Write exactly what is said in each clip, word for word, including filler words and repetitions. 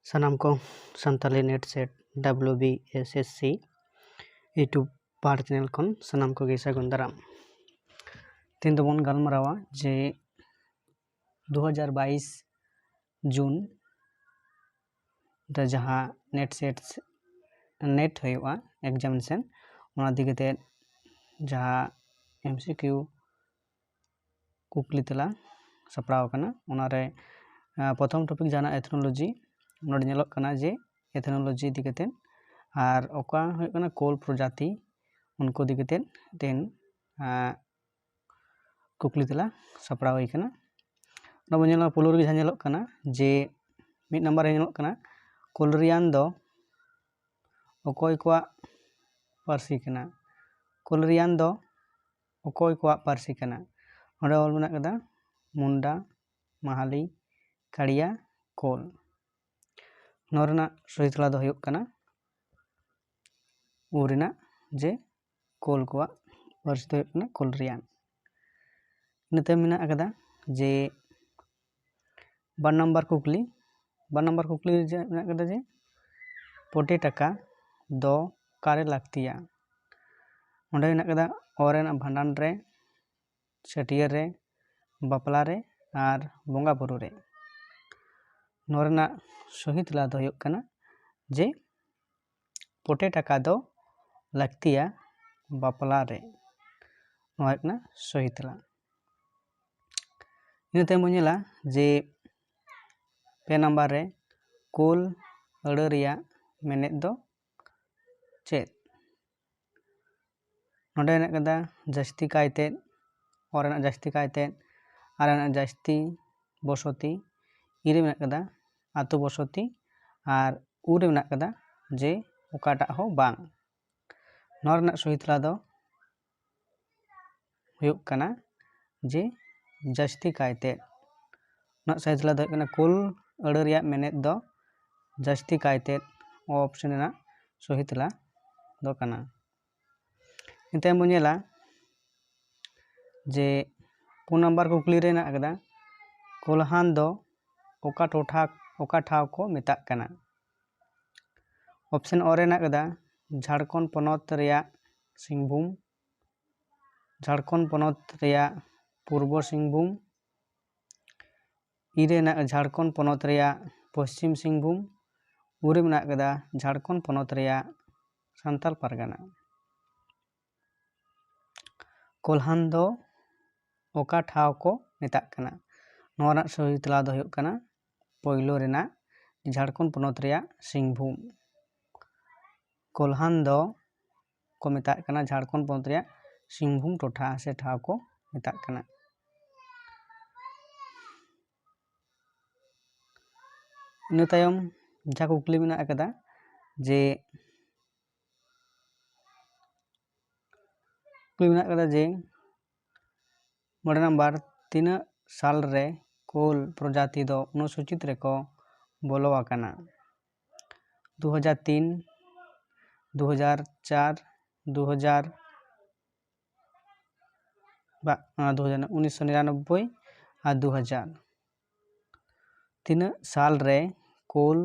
ᱥᱟᱱᱟᱢ ᱠᱚ Santali NET SET WBSSC YouTube ᱯᱟᱦᱴᱟ ᱪᱮᱱᱮᱞ ᱠᱷᱚᱱ ᱥᱟᱱᱟᱢ ᱠᱚᱜᱮ ᱥᱟᱹᱜᱩᱱ ᱫᱟᱨᱟᱢ᱾ ᱛᱮᱦᱮᱧ ᱫᱚᱵᱚᱱ ᱜᱟᱞᱢᱟᱨᱟᱣᱟ ᱡᱮ ᱫᱩ ᱦᱟᱡᱟᱨ ᱵᱟᱭᱤᱥ ᱡᱩᱱ ᱨᱮ ᱡᱟᱦᱟᱸ NET SET NET ᱦᱩᱭᱩᱜᱼᱟ examination, ᱚᱱᱟ ᱤᱫᱤ ᱠᱟᱛᱮ ᱡᱟᱦᱟᱸ MCQ ᱠᱩᱠᱞᱤ ᱛᱮᱞᱟ ᱥᱟᱯᱲᱟᱣ ᱟᱠᱟᱱᱟ᱾ ᱚᱱᱟᱨᱮ ᱯᱨᱚᱛᱷᱚᱢ ᱴᱚᱯᱤᱠ ᱡᱟᱦᱟᱱᱟᱜ ᱮᱛᱷᱱᱳᱞᱚᱡᱤ, ᱱᱚᱰᱮ ᱧᱮᱞᱚᱜ ᱠᱟᱱᱟ ᱡᱮ ᱮᱛᱷᱱᱳᱞᱚᱡᱤ ᱤᱫᱤ ᱠᱟᱛᱮ, ᱟᱨ ᱚᱠᱟ ᱦᱩᱭᱩᱜ ᱠᱟᱱᱟ ᱠᱳᱞ ᱯᱨᱚᱡᱟᱛᱤ, ᱩᱱᱠᱩ ᱤᱫᱤ ᱠᱟᱛᱮ ᱛᱮᱦᱮᱧ ᱠᱩᱠᱞᱤ ᱛᱮᱞᱟ ᱥᱟᱯᱲᱟᱣ ᱦᱩᱭ ᱠᱟᱱᱟ᱾ ᱚᱱᱟ ᱵᱚᱱ ᱧᱮᱞᱟ, ᱯᱳᱭᱞᱳ ᱨᱮᱜᱮ ᱡᱟᱦᱟᱸ ᱧᱮᱞᱚᱜ ᱠᱟᱱᱟ ᱡᱮ ᱢᱤᱫ ᱱᱟᱢᱵᱟᱨ ᱨᱮ ᱧᱮᱞᱚᱜ ᱠᱟᱱᱟ ᱠᱳᱞᱨᱤᱭᱟᱱ ᱫᱚ ᱚᱠᱚᱭ ᱠᱚᱣᱟᱜ ᱯᱟᱹᱨᱥᱤ ᱠᱟᱱᱟ? ᱠᱳᱞᱨᱤᱭᱟᱱ ᱫᱚ ᱚᱠᱚᱭ ᱠᱚᱣᱟᱜ ᱯᱟᱹᱨᱥᱤ ᱠᱟᱱᱟ? ᱱᱚᱰᱮ ᱚᱞ ᱢᱮᱱᱟᱜ ᱠᱟᱫᱟ ᱢᱩᱱᱰᱟ, ᱢᱟᱦᱟᱞᱤ, ᱠᱟᱲᱤᱭᱟ, ᱠᱳᱞ᱾ ᱱᱚᱣᱟ ᱨᱮᱱᱟᱜ ᱥᱚᱦᱤ ᱛᱮᱞᱟ ᱫᱚ ᱦᱩᱭᱩᱜ ᱠᱟᱱᱟ ᱩ ᱨᱮᱱᱟᱜ ᱡᱮ ᱠᱳᱞ ᱠᱚᱣᱟᱜ ᱯᱟᱹᱨᱥᱤ ᱫᱚ ᱦᱩᱭᱩᱜ ᱠᱟᱱᱟ ᱠᱳᱞᱨᱤᱭᱟᱱ᱾ ᱤᱱᱟᱹᱛᱮ ᱢᱮᱱᱟᱜ ᱟᱠᱟᱫᱟ ᱡᱮ ᱵᱟᱨ ᱱᱟᱢᱵᱟᱨ ᱠᱩᱠᱞᱤ, ᱵᱟᱨ ᱱᱟᱢᱵᱟᱨ ᱠᱩᱠᱞᱤ ᱨᱮ ᱢᱮᱱᱟᱜ ᱟᱠᱟᱫᱟ ᱡᱮ ᱯᱚᱴᱮ ᱴᱟᱠᱟ ᱫᱚ ᱚᱠᱟᱨᱮ ᱞᱟᱹᱠᱛᱤᱭᱟ? ᱚᱸᱰᱮ ᱢᱮᱱᱟᱜ ᱟᱠᱟᱫᱟ ᱚ ᱨᱮᱱᱟᱜ ᱵᱷᱟᱸᱰᱟᱱ ᱨᱮ, ᱪᱷᱟᱹᱴᱭᱟᱹᱨ ᱨᱮ, ᱵᱟᱯᱞᱟ ᱨᱮ ᱟᱨ ᱵᱚᱸᱜᱟ ᱵᱩᱨᱩ ᱨᱮ᱾ ᱱᱚᱣᱟ ᱨᱮᱱᱟᱜ ᱥᱚᱦᱤ ᱛᱮᱞᱟ ᱫᱚ ᱦᱩᱭᱩᱜ ᱠᱟᱱᱟ ᱡᱮ ᱯᱚᱴᱮ ᱴᱟᱠᱟ ᱫᱚ ᱞᱟᱹᱠᱛᱤᱭᱟ ᱵᱟᱯᱞᱟ ᱨᱮ᱾ ᱱᱚᱣᱟ ᱦᱩᱭᱩᱜ ᱠᱟᱱᱟ ᱥᱚᱦᱤ ᱛᱮᱞᱟ᱾ ᱤᱱᱟᱹ ᱛᱟᱭᱚᱢ ᱵᱚᱱ ᱧᱮᱞᱟ ᱡᱮ ᱯᱮ ᱱᱟᱢᱵᱟᱨ ᱨᱮ ᱠᱳᱞ ᱟᱹᱲᱟᱹ ᱨᱮᱭᱟᱜ ᱢᱮᱱᱮᱫ ᱫᱚ ᱪᱮᱫ? ᱱᱚᱰᱮ ᱢᱮᱱᱟᱜ ᱠᱟᱫᱟ ᱡᱟᱹᱥᱛᱤ ᱠᱟᱭᱛᱮ, ᱚ ᱨᱮᱱᱟᱜ ᱡᱟᱹᱥᱛᱤ ᱠᱟᱭᱛᱮ, ᱟ ᱨᱮᱱᱟᱜ ᱡᱟᱹᱥᱛᱤ ᱵᱚᱥᱚᱛᱤ, ᱤ ᱨᱮ ᱢᱮᱱᱟᱜ ᱠᱟᱫᱟ ᱟᱛᱳ ᱵᱚᱥᱚᱛᱤ, ᱟᱨ ᱩ ᱨᱮ ᱢᱮᱱᱟᱜ ᱠᱟᱫᱟ ᱡᱮ ᱚᱠᱟᱴᱟᱜ ᱦᱚᱸ ᱵᱟᱝ᱾ ᱱᱚᱣᱟ ᱨᱮᱱᱟᱜ ᱥᱚᱦᱤ ᱛᱮᱞᱟ ᱫᱚ ᱦᱩᱭᱩᱜ ᱠᱟᱱᱟ ᱡᱮ ᱡᱟᱹᱥᱛᱤ ᱠᱟᱭᱛᱮ᱾ ᱱᱚᱣᱟ ᱥᱚᱦᱤ ᱛᱮᱞᱟ ᱫᱚ ᱦᱩᱭᱩᱜ ᱠᱟᱱᱟ ᱠᱳᱞ ᱟᱹᱲᱟᱹ ᱨᱮᱭᱟᱜ ᱢᱮᱱᱮᱫ ᱫᱚ ᱡᱟᱹᱥᱛᱤ ᱠᱟᱭᱛᱮ, ᱚᱯᱥᱮᱱ ᱨᱮᱱᱟᱜ ᱥᱚᱦᱤ ᱛᱮᱞᱟ ᱫᱚ ᱠᱟᱱᱟ᱾ ᱱᱤᱛᱚᱜ ᱵᱚᱱ ᱧᱮᱞᱟ ᱡᱮ ᱯᱩᱱ ᱱᱟᱢᱵᱟᱨ ᱠᱩᱠᱞᱤ ᱨᱮ ᱢᱮᱱᱟᱜ ᱟᱠᱟᱫᱟ, ᱠᱳᱞᱦᱟᱱ ᱫᱚ ᱚᱠᱟ ᱴᱚᱴᱷᱟ ᱚᱠᱟ ᱴᱷᱟᱶ ᱠᱚ ᱢᱮᱛᱟᱜ ᱠᱟᱱᱟ? ᱚᱯᱥᱮᱱ ᱚ ᱨᱮ ᱢᱮᱱᱟᱜ ᱠᱟᱫᱟ ᱡᱷᱟᱲᱠᱷᱚᱸᱰ ᱯᱚᱱᱚᱛ ᱨᱮᱭᱟᱜ ᱥᱤᱝᱵᱷᱩᱢ, ᱡᱷᱟᱲᱠᱷᱚᱸᱰ ᱯᱚᱱᱚᱛ ᱨᱮᱭᱟᱜ ᱯᱩᱨᱵᱚ ᱥᱤᱝᱵᱷᱩᱢ, ᱤ ᱨᱮ ᱢᱮᱱᱟᱜ ᱡᱷᱟᱲᱠᱷᱚᱸᱰ ᱯᱚᱱᱚᱛ ᱨᱮᱭᱟᱜ ᱯᱚᱥᱪᱤᱢ ᱥᱤᱝᱵᱷᱩᱢ, ᱩ ᱨᱮ ᱢᱮᱱᱟᱜ ᱠᱟᱫᱟ ᱡᱷᱟᱲᱠᱷᱚᱸᱰ ᱯᱚᱱᱚᱛ ᱨᱮᱭᱟᱜ ᱥᱟᱱᱛᱟᱞ ᱯᱟᱨᱜᱟᱱᱟ᱾ ᱠᱳᱞᱦᱟᱱ ᱫᱚ ᱚᱠᱟ ᱴᱷᱟᱶ ᱠᱚ ᱢᱮᱛᱟᱜ ᱠᱟᱱᱟ? ᱱᱚᱣᱟ ᱨᱮᱱᱟᱜ ᱥᱚᱦᱤ ᱛᱮᱞᱟ ᱫᱚ ᱦᱩᱭᱩᱜ ᱠᱟᱱᱟ ᱯᱳᱭᱞᱳ ᱨᱮᱱᱟᱜ ᱡᱷᱟᱲᱠᱷᱚᱸᱰ ᱯᱚᱱᱚᱛ ᱨᱮᱭᱟᱜ ᱥᱤᱝᱵᱷᱩᱢ᱾ ᱠᱳᱞᱦᱟᱱ ᱫᱚ ᱠᱚ ᱢᱮᱛᱟᱜ ᱠᱟᱱᱟ ᱡᱷᱟᱲᱠᱷᱚᱸᱰ ᱯᱚᱱᱚᱛ ᱨᱮᱭᱟᱜ ᱥᱤᱝᱵᱷᱩᱢ ᱴᱚᱴᱷᱟ ᱥᱮ ᱴᱷᱟᱶ ᱠᱚ ᱢᱮᱛᱟᱜ ᱠᱟᱱᱟ᱾ ᱤᱱᱟᱹ ᱛᱟᱭᱚᱢ ᱡᱟᱦᱟᱸ ᱠᱩᱠᱞᱤ ᱢᱮᱱᱟᱜ ᱟᱠᱟᱫᱟ ᱡᱮ ᱠᱩᱠᱞᱤ ᱢᱮᱱᱟᱜ ᱟᱠᱟᱫᱟ ᱡᱮ ᱢᱚᱬᱮ ᱱᱟᱢᱵᱟᱨ, ᱛᱤᱱᱟᱹᱜ ᱥᱟᱞ ᱨᱮ ᱠᱳᱞ ᱯᱨᱚᱡᱟᱛᱤ ᱫᱚ ᱚᱱᱩᱥᱩᱪᱤᱛ ᱨᱮᱠᱚ ᱵᱚᱞᱚ ᱟᱠᱟᱱᱟ? ᱫᱩ ᱦᱟᱡᱟᱨ ᱛᱤᱱ, ᱫᱩ ᱦᱟᱡᱟᱨ ᱪᱟᱨ, ᱫᱩ ᱦᱟᱡᱟᱨ ᱵᱟ, ᱫᱩ ᱦᱟᱡᱟᱨ, ᱩᱱᱤᱥᱥᱚ ᱱᱤᱨᱟᱱᱚᱵᱵᱳᱭ ᱟᱨ ᱫᱩ ᱦᱟᱡᱟᱨ᱾ ᱛᱤᱱᱟᱹᱜ ᱥᱟᱞ ᱨᱮ ᱠᱳᱞ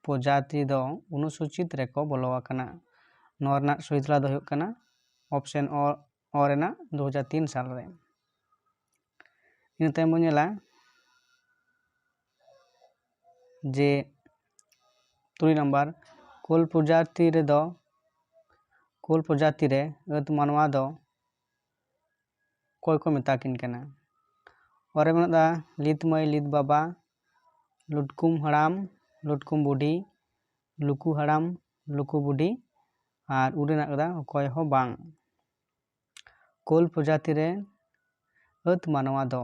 ᱯᱨᱚᱡᱟᱛᱤ ᱫᱚ ᱚᱱᱩᱥᱩᱪᱤᱛ ᱨᱮᱠᱚ ᱵᱚᱞᱚ ᱟᱠᱟᱱᱟ? ᱱᱚᱣᱟ ᱨᱮᱱᱟᱜ ᱥᱚᱦᱤ ᱛᱮᱞᱟ ᱫᱚ ᱦᱩᱭᱩᱜ ᱠᱟᱱᱟ ᱚᱯᱥᱮᱱ ᱚ, ᱚ ᱨᱮᱱᱟᱜ ᱫᱩ ᱦᱟᱡᱟᱨ ᱛᱤᱱ ᱥᱟᱞ ᱨᱮ᱾ ᱤᱱᱟᱹ ᱛᱟᱭᱚᱢ ᱵᱚᱱ ᱧᱮᱞᱟ ᱡᱮ ᱛᱩᱨᱩᱭ ᱱᱟᱢᱵᱟᱨ, ᱠᱳᱞ ᱯᱨᱚᱡᱟᱛᱤ ᱨᱮᱫᱚ, ᱠᱳᱞ ᱯᱨᱚᱡᱟᱛᱤ ᱨᱮ ᱟᱹᱫ ᱢᱟᱱᱣᱟ ᱫᱚ ᱚᱠᱚᱭ ᱠᱚ ᱢᱮᱛᱟ ᱠᱤᱱ ᱠᱟᱱᱟ? ᱚ ᱨᱮ ᱢᱮᱱᱟᱜ ᱫᱟ ᱞᱤᱛ ᱢᱟᱹᱭ, ᱞᱤᱛ ᱵᱟᱵᱟ, ᱞᱩᱴᱠᱩᱢ ᱦᱟᱲᱟᱢ, ᱞᱩᱴᱠᱩᱢ ᱵᱩᱰᱷᱤ, ᱞᱩᱠᱩ ᱦᱟᱲᱟᱢ, ᱞᱩᱠᱩ ᱵᱩᱰᱷᱤ ᱟᱨ ᱩ ᱨᱮ ᱢᱮᱱᱟᱜ ᱠᱟᱫᱟ ᱚᱠᱚᱭ ᱦᱚᱸ ᱵᱟᱝ᱾ ᱠᱳᱞ ᱯᱨᱚᱡᱟᱛᱤ ᱨᱮ ᱟᱹᱫ ᱢᱟᱱᱣᱟ ᱫᱚ,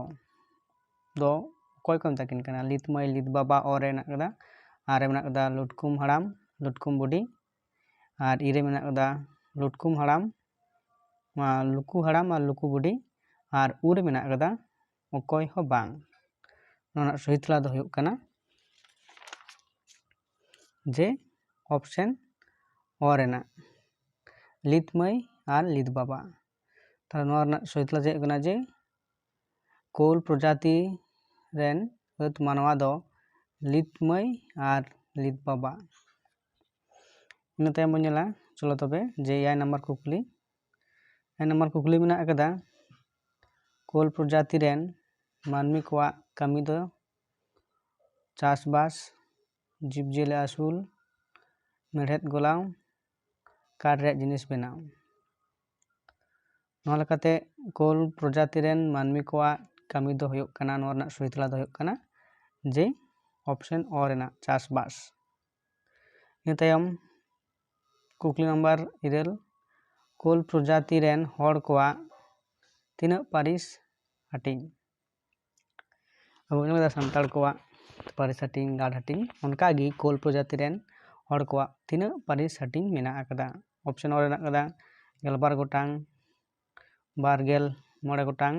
ᱫᱚ ᱚᱠᱚᱭ ᱠᱚ ᱢᱮᱛᱟ ᱠᱤᱱ ᱠᱟᱱᱟ? ᱞᱤᱛ ᱢᱟᱹᱭ, ᱞᱤᱛ ᱵᱟᱵᱟ ᱚ ᱨᱮ ᱢᱮᱱᱟᱜ ᱠᱟᱫᱟ, ᱟᱨ ᱨᱮ ᱢᱮᱱᱟᱜ ᱠᱟᱫᱟ ᱞᱩᱴᱠᱩᱢ ᱦᱟᱲᱟᱢ, ᱞᱩᱴᱠᱩᱢ ᱵᱩᱰᱷᱤ, ᱟᱨ ᱤ ᱨᱮ ᱢᱮᱱᱟᱜ ᱠᱟᱫᱟ ᱞᱩᱴᱠᱩᱢ ᱦᱟᱲᱟᱢ, ᱢᱟ ᱞᱩᱠᱩ ᱦᱟᱲᱟᱢ ᱟᱨ ᱞᱩᱠᱩ ᱵᱩᱰᱷᱤ, ᱟᱨ ᱩ ᱨᱮ ᱢᱮᱱᱟᱜ ᱠᱟᱫᱟ ᱚᱠᱚᱭ ᱦᱚᱸ ᱵᱟᱝ᱾ ᱱᱚᱣᱟ ᱨᱮᱱᱟᱜ ᱥᱚᱦᱤ ᱛᱮᱞᱟ ᱫᱚ ᱦᱩᱭᱩᱜ ᱠᱟᱱᱟ ᱡᱮ ᱚᱯᱥᱮᱱ ᱚ ᱨᱮᱱᱟᱜ ᱞᱤᱛ ᱢᱟᱹᱭ ᱟᱨ ᱞᱤᱛ ᱵᱟᱵᱟ᱾ ᱛᱟᱦᱞᱮ ᱱᱚᱣᱟ ᱨᱮᱱᱟᱜ ᱥᱚᱦᱤ ᱛᱮᱞᱟ ᱪᱮᱫ ᱠᱟᱱᱟ ᱡᱮ ᱠᱳᱞ ᱯᱨᱚᱡᱟᱛᱤ ᱨᱮᱱ ᱟᱹᱫ ᱢᱟᱱᱣᱟ ᱫᱚ ᱞᱤᱛ ᱢᱟᱹᱭ ᱟᱨ ᱞᱤᱛ ᱵᱟᱵᱟ᱾ ᱤᱱᱟᱹ ᱛᱟᱭᱚᱢ ᱵᱚᱱ ᱧᱮᱞᱟ, ᱪᱚᱞᱚ ᱛᱚᱵᱮ ᱡᱮ ᱮᱭᱟᱭ ᱱᱟᱢᱵᱟᱨ ᱠᱩᱠᱞᱤ᱾ ᱮᱭᱟᱭ ᱱᱟᱢᱵᱟᱨ ᱠᱩᱠᱞᱤ ᱢᱮᱱᱟᱜ ᱟᱠᱟᱫᱟ, ᱠᱳᱞ ᱯᱨᱚᱡᱟᱛᱤ ᱨᱮᱱ ᱢᱟᱹᱱᱢᱤ ᱠᱚᱣᱟᱜ ᱠᱟᱹᱢᱤ ᱫᱚ ᱪᱟᱥᱵᱟᱥ, ᱡᱤᱵᱽᱼᱡᱤᱭᱟᱹᱞᱤ ᱟᱹᱥᱩᱞ, ᱢᱮᱲᱦᱮᱫ ᱜᱚᱞᱟᱣ, ᱠᱟᱴ ᱨᱮᱭᱟᱜ ᱡᱤᱱᱤᱥ ᱵᱮᱱᱟᱣ᱾ ᱱᱚᱣᱟ ᱞᱮᱠᱟᱛᱮ ᱠᱳᱞ ᱯᱨᱚᱡᱟᱛᱤ ᱨᱮᱱ ᱢᱟᱹᱱᱢᱤ ᱠᱚᱣᱟᱜ ᱠᱟᱹᱢᱤ ᱫᱚ ᱦᱩᱭᱩᱜ ᱠᱟᱱᱟ, ᱱᱚᱣᱟ ᱨᱮᱱᱟᱜ ᱥᱚᱦᱤ ᱛᱮᱞᱟ ᱫᱚ ᱦᱩᱭᱩᱜ ᱠᱟᱱᱟ ᱡᱮ ᱚᱯᱥᱮᱱ ᱚ ᱨᱮᱱᱟᱜ ᱪᱟᱥᱵᱟᱥ᱾ ᱤᱱᱟᱹ ᱛᱟᱭᱚᱢ ᱠᱩᱠᱞᱤ ᱱᱟᱢᱵᱟᱨ ᱤᱨᱟᱹᱞ, ᱠᱳᱞ ᱯᱨᱚᱡᱟᱛᱤ ᱨᱮᱱ ᱦᱚᱲ ᱠᱚᱣᱟᱜ ᱛᱤᱱᱟᱹᱜ ᱯᱟᱹᱨᱤᱥ ᱦᱟᱹᱴᱤᱧ? ᱟᱵᱚ ᱵᱚᱱ ᱧᱮᱞ ᱠᱮᱫᱟ ᱥᱟᱱᱛᱟᱲ ᱠᱚᱣᱟᱜ ᱯᱟᱹᱨᱤᱥ ᱦᱟᱹᱴᱤᱧ, ᱜᱟᱲ ᱦᱟᱹᱴᱤᱧ, ᱚᱱᱠᱟᱜᱮ ᱠᱳᱞ ᱯᱨᱚᱡᱟᱛᱤ ᱨᱮᱱ ᱦᱚᱲ ᱠᱚᱣᱟᱜ ᱛᱤᱱᱟᱹᱜ ᱯᱟᱹᱨᱤᱥ ᱦᱟᱹᱴᱤᱧ ᱢᱮᱱᱟᱜ ᱟᱠᱟᱫᱟ? ᱚᱯᱥᱮᱱ ᱚ ᱨᱮ ᱢᱮᱱᱟᱜ ᱟᱠᱟᱫᱟ ᱜᱮᱞᱵᱟᱨ ᱜᱚᱴᱟᱝ, ᱵᱟᱨ ᱜᱮᱞ ᱢᱚᱬᱮ ᱜᱚᱴᱟᱝ,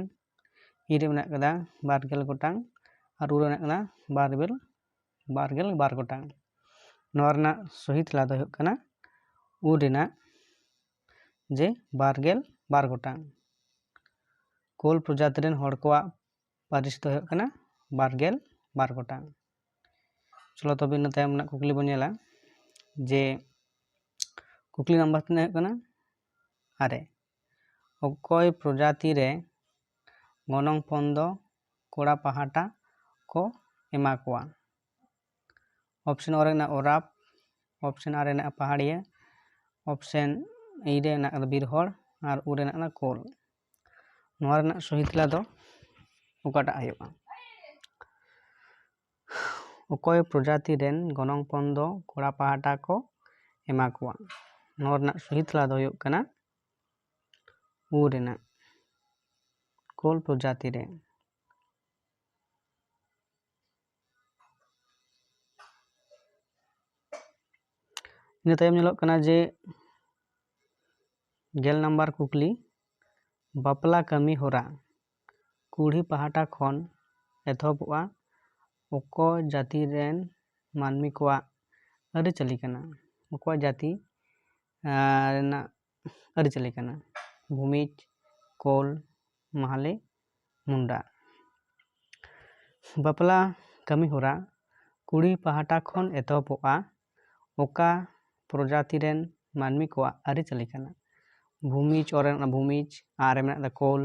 ᱤ ᱨᱮ ᱢᱮᱱᱟᱜ ᱟᱠᱟᱫᱟ ᱵᱟᱨ ᱜᱮᱞ ᱜᱚᱴᱟᱝ, ᱟᱨ ᱩ ᱨᱮ ᱢᱮᱱᱟᱜ ᱟᱠᱟᱫᱟ ᱵᱟᱨ ᱜᱮᱞ, ᱵᱟᱨ ᱜᱮᱞ ᱵᱟᱨ ᱜᱚᱴᱟᱝ᱾ ᱱᱚᱣᱟ ᱨᱮᱱᱟᱜ ᱥᱚᱦᱤ ᱛᱮᱞᱟ ᱫᱚ ᱦᱩᱭᱩᱜ ᱠᱟᱱᱟ ᱩ ᱨᱮᱱᱟᱜ ᱡᱮ ᱵᱟᱨ ᱜᱮᱞ ᱵᱟᱨ ᱜᱚᱴᱟᱝ᱾ ᱠᱳᱞ ᱯᱨᱚᱡᱟᱛᱤ ᱨᱮᱱ ᱦᱚᱲ ᱠᱚᱣᱟᱜ ᱯᱟᱹᱨᱤᱥ ᱫᱚ ᱦᱩᱭᱩᱜ ᱠᱟᱱᱟ ᱵᱟᱨ ᱜᱮᱞ ᱵᱟᱨ ᱜᱚᱴᱟᱝ᱾ ᱪᱚᱞᱚ ᱛᱚᱵᱮ ᱤᱱᱟᱹ ᱛᱟᱭᱚᱢ ᱨᱮᱱᱟᱜ ᱠᱩᱠᱞᱤ ᱵᱚᱱ ᱧᱮᱞᱟ, ᱡᱮ ᱠᱩᱠᱞᱤ ᱱᱟᱢᱵᱟᱨ ᱛᱤᱱᱟᱹᱜ ᱦᱩᱭᱩᱜ ᱠᱟᱱᱟ? ᱟᱨᱮ᱾ ᱚᱠᱚᱭ ᱯᱨᱚᱡᱟᱛᱤ ᱨᱮ ᱜᱚᱱᱚᱝ ᱯᱚᱱ ᱫᱚ ᱠᱚᱲᱟ ᱯᱟᱦᱴᱟ ᱠᱚ ᱮᱢᱟ ᱠᱚᱣᱟ? ᱚᱯᱥᱮᱱ ᱚ ᱨᱮ ᱢᱮᱱᱟᱜᱼᱟ ᱚᱨᱟᱯ, ᱚᱯᱥᱮᱱ ᱟᱨ ᱨᱮ ᱢᱮᱱᱟᱜᱼᱟ ᱯᱟᱦᱟᱲᱤᱭᱟᱹ, ᱚᱯᱥᱮᱱ ᱤ ᱨᱮ ᱢᱮᱱᱟᱜ ᱟᱠᱟᱫᱟ ᱵᱤᱨ ᱦᱚᱲ, ᱟᱨ ᱩ ᱨᱮ ᱢᱮᱱᱟᱜ ᱟᱠᱟᱫᱟ ᱠᱳᱞ᱾ ᱱᱚᱣᱟ ᱨᱮᱱᱟᱜ ᱥᱚᱦᱤ ᱛᱮᱞᱟ ᱫᱚ ᱚᱠᱟᱴᱟᱜ ᱦᱩᱭᱩᱜᱼᱟ? ᱚᱠᱚᱭ ᱯᱨᱚᱡᱟᱛᱤ ᱨᱮᱱ ᱜᱚᱱᱚᱝ ᱯᱚᱱ ᱫᱚ ᱠᱚᱲᱟ ᱯᱟᱦᱴᱟ ᱠᱚ ᱮᱢᱟ ᱠᱚᱣᱟ? ᱱᱚᱣᱟ ᱨᱮᱱᱟᱜ ᱥᱚᱦᱤ ᱛᱮᱞᱟ ᱫᱚ ᱦᱩᱭᱩᱜ ᱠᱟᱱᱟ ᱩ ᱨᱮᱱᱟᱜ, ᱠᱳᱞ ᱯᱨᱚᱡᱟᱛᱤ ᱨᱮ᱾ ᱤᱱᱟᱹ ᱛᱟᱭᱚᱢ ᱧᱮᱞᱚᱜ ᱠᱟᱱᱟ ᱡᱮ ᱜᱮᱞ ᱱᱟᱢᱵᱟᱨ ᱠᱩᱠᱞᱤ, ᱵᱟᱯᱞᱟ ᱠᱟᱹᱢᱤ ᱦᱚᱨᱟ ᱠᱩᱲᱤ ᱯᱟᱦᱴᱟ ᱠᱷᱚᱱ ᱮᱛᱚᱦᱚᱵᱚᱜᱼᱟ᱾ ᱚᱠᱚᱭ ᱡᱟᱹᱛᱤ ᱨᱮᱱ ᱢᱟᱹᱱᱢᱤ ᱠᱚᱣᱟᱜ ᱟᱹᱨᱤᱪᱟᱹᱞᱤ ᱠᱟᱱᱟ? ᱚᱠᱚᱭ ᱡᱟᱹᱛᱤ ᱟᱨ ᱨᱮᱱᱟᱜ ᱟᱹᱨᱤᱪᱟᱹᱞᱤ ᱠᱟᱱᱟ? ᱵᱷᱩᱢᱤᱡᱽ, ᱠᱳᱞ, ᱢᱟᱦᱞᱮ, ᱢᱩᱱᱰᱟ᱾ ᱵᱟᱯᱞᱟ ᱠᱟᱹᱢᱤ ᱦᱚᱨᱟ ᱠᱩᱲᱤ ᱯᱟᱦᱴᱟ ᱠᱷᱚᱱ ᱮᱛᱚᱦᱚᱵᱚᱜᱼᱟ, ᱚᱠᱟ ᱯᱨᱚᱡᱟᱛᱤ ᱨᱮᱱ ᱢᱟᱹᱱᱢᱤ ᱠᱚᱣᱟᱜ ᱟᱹᱨᱤᱪᱟᱹᱞᱤ ᱠᱟᱱᱟ? ᱵᱷᱩᱢᱤᱡᱽ, ᱚ ᱨᱮ ᱢᱮᱱᱟᱜᱼᱟ ᱵᱷᱩᱢᱤᱡᱽ, ᱟ ᱨᱮ ᱢᱮᱱᱟᱜ ᱠᱟᱫᱟ ᱠᱳᱞ,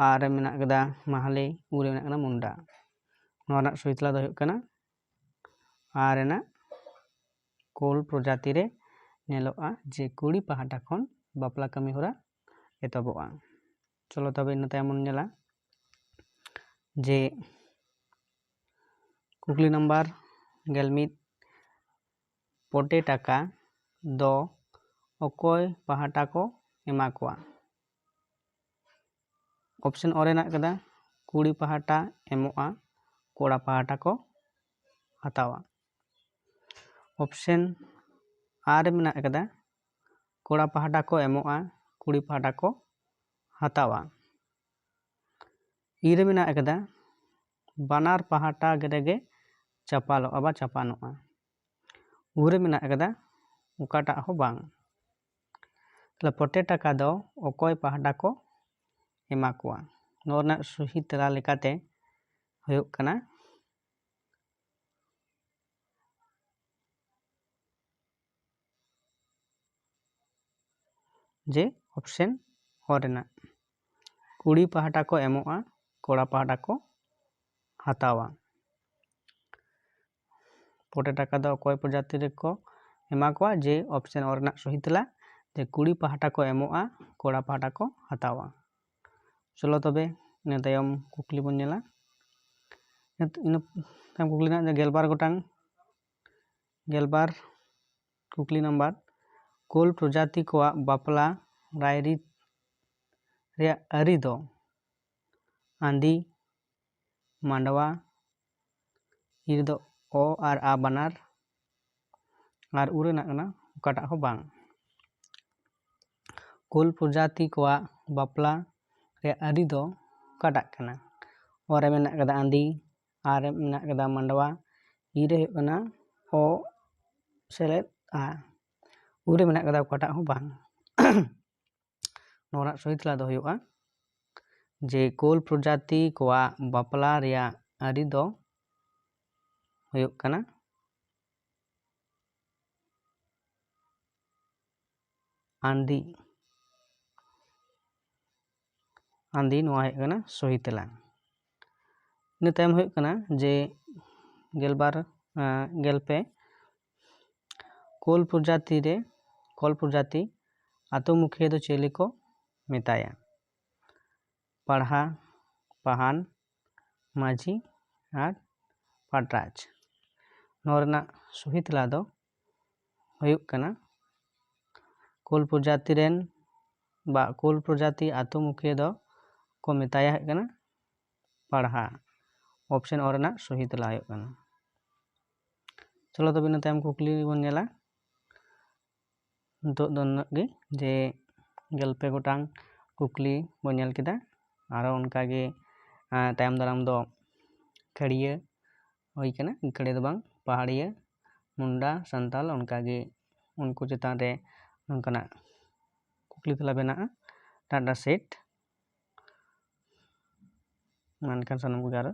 ᱟ ᱨᱮ ᱢᱮᱱᱟᱜ ᱠᱟᱫᱟ ᱢᱟᱦᱞᱮ, ᱩ ᱨᱮ ᱢᱮᱱᱟᱜ ᱠᱟᱫᱟ ᱢᱩᱱᱰᱟ᱾ ᱱᱚᱣᱟ ᱨᱮᱱᱟᱜ ᱥᱚᱦᱤ ᱛᱮᱞᱟ ᱫᱚ ᱦᱩᱭᱩᱜ ᱠᱟᱱᱟ ᱟ ᱨᱮᱱᱟᱜ ᱠᱳᱞ ᱯᱨᱚᱡᱟᱛᱤ ᱨᱮ ᱧᱮᱞᱚᱜᱼᱟ ᱡᱮ ᱠᱩᱲᱤ ᱯᱟᱦᱴᱟ ᱠᱷᱚᱱ ᱵᱟᱯᱞᱟ ᱠᱟᱹᱢᱤ ᱦᱚᱨᱟ ᱮᱛᱚᱦᱚᱵᱚᱜᱼᱟ᱾ ᱪᱚᱞᱚ ᱛᱚᱵᱮ ᱤᱱᱟᱹ ᱛᱟᱭᱚᱢ ᱵᱚᱱ ᱧᱮᱞᱟ ᱡᱮ ᱠᱩᱠᱞᱤ ᱱᱟᱢᱵᱟᱨ ᱜᱮᱞ ᱢᱤᱫ, ᱯᱚᱴᱮ ᱴᱟᱠᱟ ᱫᱚ ᱚᱠᱚᱭ ᱯᱟᱦᱴᱟ ᱠᱚ ᱮᱢᱟ ᱠᱚᱣᱟ? ᱚᱯᱥᱮᱱ ᱚ ᱨᱮ ᱢᱮᱱᱟᱜ ᱠᱟᱫᱟ ᱠᱩᱲᱤ ᱯᱟᱦᱴᱟ ᱮᱢᱚᱜᱼᱟ, ᱠᱚᱲᱟ ᱯᱟᱦᱴᱟ ᱠᱚ ᱦᱟᱛᱟᱣᱟ᱾ ᱚᱯᱥᱮᱱ ᱟ ᱨᱮ ᱢᱮᱱᱟᱜ ᱠᱟᱫᱟ ᱠᱚᱲᱟ ᱯᱟᱦᱴᱟ ᱠᱚ ᱮᱢᱚᱜᱼᱟ, ᱠᱩᱲᱤ ᱯᱟᱦᱴᱟ ᱠᱚ ᱦᱟᱛᱟᱣᱟ᱾ ᱤ ᱨᱮ ᱢᱮᱱᱟᱜ ᱠᱟᱫᱟ ᱵᱟᱱᱟᱨ ᱯᱟᱦᱴᱟ ᱨᱮᱜᱮ ᱪᱟᱯᱟᱞᱚᱜᱼᱟ ᱵᱟ ᱪᱟᱯᱟᱱᱚᱜᱼᱟ᱾ ᱩ ᱨᱮ ᱢᱮᱱᱟᱜ ᱠᱟᱫᱟ ᱚᱠᱟᱴᱟᱜ ᱦᱚᱸ ᱵᱟᱝ᱾ ᱛᱟᱦᱞᱮ ᱯᱚᱴᱮ ᱴᱟᱠᱟ ᱫᱚ ᱚᱠᱚᱭ ᱯᱟᱦᱴᱟ ᱠᱚ ᱮᱢᱟ ᱠᱚᱣᱟ? ᱱᱚᱣᱟ ᱨᱮᱱᱟᱜ ᱥᱚᱦᱤ ᱛᱮᱞᱟ ᱞᱮᱠᱟᱛᱮ ᱦᱩᱭᱩᱜ ᱠᱟᱱᱟ ᱡᱮ ᱚᱯᱥᱮᱱ ᱚ ᱨᱮᱱᱟᱜ ᱠᱩᱲᱤ ᱯᱟᱦᱴᱟ ᱠᱚ ᱮᱢᱚᱜᱼᱟ, ᱠᱚᱲᱟ ᱯᱟᱦᱴᱟ ᱠᱚ ᱦᱟᱛᱟᱣᱟ᱾ ᱯᱚᱴᱮ ᱴᱟᱠᱟ ᱫᱚ ᱚᱠᱚᱭ ᱯᱨᱚᱡᱟᱛᱤ ᱨᱮᱠᱚ ᱮᱢᱟ ᱠᱚᱣᱟ? ᱡᱮ ᱚᱯᱥᱮᱱ ᱚ ᱨᱮᱱᱟᱜ ᱥᱚᱦᱤ ᱛᱮᱞᱟ ᱡᱮ ᱠᱩᱲᱤ ᱯᱟᱦᱴᱟ ᱠᱚ ᱮᱢᱚᱜᱼᱟ, ᱠᱚᱲᱟ ᱯᱟᱦᱴᱟ ᱠᱚ ᱦᱟᱛᱟᱣᱟ᱾ ᱪᱚᱞᱚ ᱛᱚᱵᱮ ᱤᱱᱟᱹ ᱛᱟᱭᱚᱢ ᱠᱩᱠᱞᱤ ᱵᱚᱱ ᱧᱮᱞᱟ᱾ ᱤᱱᱟᱹ ᱛᱟᱭᱚᱢ ᱠᱩᱠᱞᱤ ᱨᱮᱱᱟᱜ ᱜᱮᱞᱵᱟᱨ ᱜᱚᱴᱟᱝ, ᱜᱮᱞᱵᱟᱨ ᱠᱩᱠᱞᱤ ᱱᱟᱢᱵᱟᱨ, ᱠᱳᱞ ᱯᱨᱚᱡᱟᱛᱤ ᱠᱚᱣᱟᱜ ᱵᱟᱯᱞᱟ ᱨᱟᱭᱨᱤᱛ ᱨᱮᱭᱟᱜ ᱟᱹᱨᱤ ᱫᱚ ᱟᱸᱫᱤ, ᱢᱟᱰᱣᱟ, ᱤ ᱨᱮᱫᱚ ᱚ ᱟᱨ ᱟ ᱵᱟᱱᱟᱨ, ᱟᱨ ᱩ ᱨᱮᱱᱟᱜ ᱠᱟᱱᱟ ᱚᱠᱟᱴᱟᱜ ᱦᱚᱸ ᱵᱟᱝ᱾ ᱠᱳᱞ ᱯᱨᱚᱡᱟᱛᱤ ᱠᱚᱣᱟᱜ ᱵᱟᱯᱞᱟ ᱨᱮᱭᱟᱜ ᱟᱹᱨᱤ ᱫᱚ ᱚᱠᱟᱴᱟᱜ ᱠᱟᱱᱟ? ᱚ ᱨᱮ ᱢᱮᱱᱟᱜ ᱠᱟᱫᱟ ᱟᱸᱫᱤ, ᱟ ᱨᱮ ᱢᱮᱱᱟᱜ ᱠᱟᱫᱟ ᱢᱟᱰᱣᱟ, ᱤ ᱨᱮ ᱦᱩᱭᱩᱜ ᱠᱟᱱᱟ ᱚ ᱥᱮᱞᱮᱫ ᱟ, ᱩ ᱨᱮ ᱢᱮᱱᱟᱜ ᱠᱟᱫᱟ ᱚᱠᱟᱴᱟᱜ ᱦᱚᱸ ᱵᱟᱝ᱾ ᱱᱚᱣᱟ ᱨᱮᱱᱟᱜ ᱥᱚᱦᱤ ᱛᱮᱞᱟ ᱫᱚ ᱦᱩᱭᱩᱜᱼᱟ ᱡᱮ ᱠᱳᱞ ᱯᱨᱚᱡᱟᱛᱤ ᱠᱚᱣᱟᱜ ᱵᱟᱯᱞᱟ ᱨᱮᱭᱟᱜ ᱟᱹᱨᱤ ᱫᱚ ᱦᱩᱭᱩᱜ ᱠᱟᱱᱟ ᱟᱱᱫᱤ᱾ ᱟᱱᱫᱤ, ᱱᱚᱣᱟ ᱦᱩᱭᱩᱜ ᱠᱟᱱᱟ ᱥᱚᱦᱤ ᱛᱮᱞᱟ᱾ ᱤᱱᱟᱹ ᱛᱟᱭᱚᱢ ᱦᱩᱭᱩᱜ ᱠᱟᱱᱟ ᱡᱮ ᱜᱮᱞᱵᱟᱨ, ᱟᱸ, ᱜᱮᱞ ᱯᱮ, ᱠᱳᱞ ᱯᱨᱚᱡᱟᱛᱤ ᱨᱮ, ᱠᱳᱞ ᱯᱨᱚᱡᱟᱛᱤ ᱟᱛᱳ ᱢᱩᱠᱷᱤᱭᱟᱹ ᱫᱚ ᱪᱤᱞᱤ ᱠᱚ ᱢᱮᱛᱟᱭᱟ? ᱯᱟᱲᱦᱟ, ᱯᱟᱦᱟᱱ, ᱢᱟᱹᱡᱷᱤ ᱟᱨ ᱯᱟᱴᱨᱟᱡᱽ᱾ ᱱᱚᱣᱟ ᱨᱮᱱᱟᱜ ᱥᱚᱦᱤ ᱛᱮᱞᱟ ᱫᱚ ᱦᱩᱭᱩᱜ ᱠᱟᱱᱟ ᱠᱳᱞ ᱯᱨᱚᱡᱟᱛᱤ ᱨᱮᱱ ᱵᱟ ᱠᱳᱞ ᱯᱨᱚᱡᱟᱛᱤ ᱟᱛᱳ ᱢᱩᱠᱷᱤᱭᱟᱹ ᱫᱚ ᱠᱚ ᱢᱮᱛᱟᱭᱟ ᱦᱩᱭᱩᱜ ᱠᱟᱱᱟ ᱯᱟᱲᱦᱟ᱾ ᱚᱯᱥᱮᱱ ᱚ ᱨᱮᱱᱟᱜ ᱥᱚᱦᱤ ᱛᱮᱞᱟ ᱦᱩᱭᱩᱜ ᱠᱟᱱᱟ᱾ ᱪᱚᱞᱚ ᱛᱚᱵᱮ ᱤᱱᱟᱹ ᱛᱟᱭᱚᱢ ᱠᱩᱠᱞᱤ ᱵᱚᱱ ᱧᱮᱞᱟ᱾ ᱱᱤᱛᱚᱜ ᱫᱚ ᱱᱩᱱᱟᱹᱜ ᱜᱮ, ᱡᱮ ᱜᱮᱞ ᱯᱮ ᱜᱚᱴᱟᱝ ᱠᱩᱠᱞᱤ ᱵᱚᱱ ᱧᱮᱞ ᱠᱮᱫᱟ᱾ ᱟᱨᱚ ᱚᱱᱠᱟᱜᱮ, ᱟᱸ, ᱛᱟᱭᱚᱢ ᱫᱟᱨᱟᱢ ᱫᱚ ᱠᱷᱟᱹᱲᱭᱟᱹ ᱦᱩᱭ ᱠᱟᱱᱟ, ᱠᱷᱟᱹᱲᱭᱟᱹ ᱫᱚ ᱵᱟᱝ, ᱯᱟᱦᱟᱲᱤᱭᱟᱹ, ᱢᱩᱱᱰᱟ, ᱥᱟᱱᱛᱟᱞ, ᱚᱱᱠᱟᱜᱮ ᱩᱱᱠᱩ ᱪᱮᱛᱟᱱ ᱨᱮ ᱱᱚᱝᱠᱟᱱᱟᱜ ᱠᱩᱠᱞᱤ ᱛᱮᱞᱟ ᱵᱮᱱᱟᱜᱼᱟ᱾ ᱰᱟᱴᱟ ᱥᱮᱴ ᱢᱟ ᱮᱱᱠᱷᱟᱱ ᱥᱟᱱᱟᱢ ᱠᱚᱜᱮ ᱟᱨᱚ